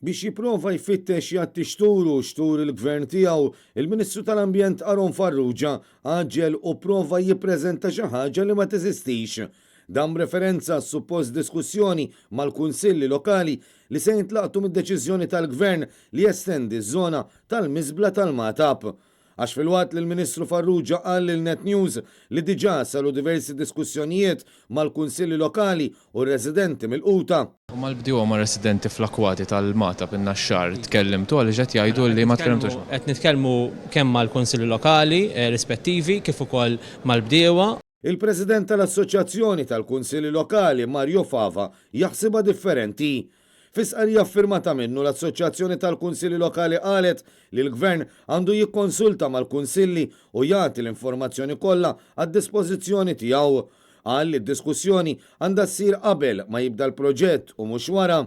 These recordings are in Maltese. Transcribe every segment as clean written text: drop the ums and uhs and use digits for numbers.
Biex jipprova jfittex jgħatti xturu u xtur il-Gvern tiegħu, il-Ministru tal-Ambjent Aaron Farrugia għaġġel u pprova jippreżenta xi ħaġa li ma teżistix. Dan b'referenza għas-suppost diskussjoni mal-Kunsilli Lokali li se jintlaqtu mid-deċiżjoni tal-Gvern li jestendi ż-żona tal-miżbla tal-Magħtab. Għax filwaqt li l-Ministru Farrugia qal lil Net News li diġà saru diversi diskussjonijiet mal-Kunsilli Lokali u r-residenti milquta, U mal-bdiewa u mar-residenti fl-akkwati tal-Magħtab in-Naxxar tkellimtu għaliex qed jgħidu li ma tkellimtux? Qed nitkellmu kemm mal-Kunsilli Lokali rispettivi kif ukoll mal-bdiewa. Il-President tal-Assoċjazzjoni tal-Kunsilli Lokali Mario Fava jaħsibha differenti. Fi stqarrija ffirmata minnu, l-Assoċjazzjoni tal-Kunsilli Lokali qalet li l-Gvern għandu jikkonsulta mal-Kunsilli u jagħti l-informazzjoni kollha għad-dispożizzjoni tiegħu. Qal li d-diskussjoni għandha ssir qabel ma jibda l-proġett u mhux wara.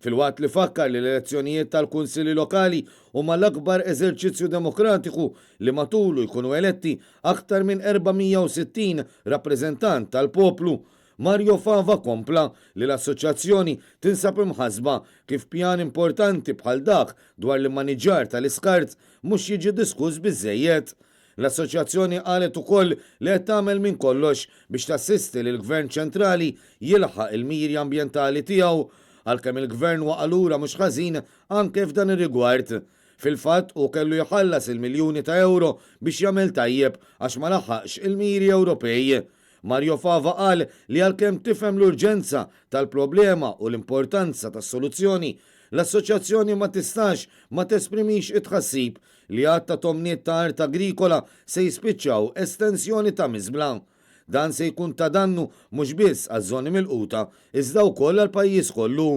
Filwaqt li fakkar li l-elezzjonijiet tal-Kunsilli Lokali huma l-akbar eżerċizzju demokratiku li matulu jkunu eletti aktar minn 460 rappreżentant tal-poplu, Mario Fava kompla li l-Assoċjazzjoni tinsab imħassba kif pjan importanti bħal dak dwar l-immaniġġar tal-iskart mhux jiġi diskuss biżżejjed. L-Assoċjazzjoni qalet ukoll li qed tagħmel minn kollox biex tassisti lill-Gvern ċentrali jilħaq il-miri ambjentali tiegħu, għalkemm il-Gvern waqa' lura mhux ħażin anke f'dan ir-rigward. Fil-fatt hu kellu jħallas il-miljuni ta' ewro biex jagħmel tajjeb għax ma laħaqx il-miri Ewropej. Mario Fava qal li għalkemm tifhem l-urġenza tal-problema u l-importanza tas-soluzzjoni, l-Assoċjazzjoni ma tistax ma tesprimix it-tħassib li għadd ta' tomniet ta' art agrikola se jispiċċaw estensjoni ta' miżbla. Dan se jkun ta' dannu mhux biss għaż-żoni milquta, iżda wkoll għall-pajjiż kollu.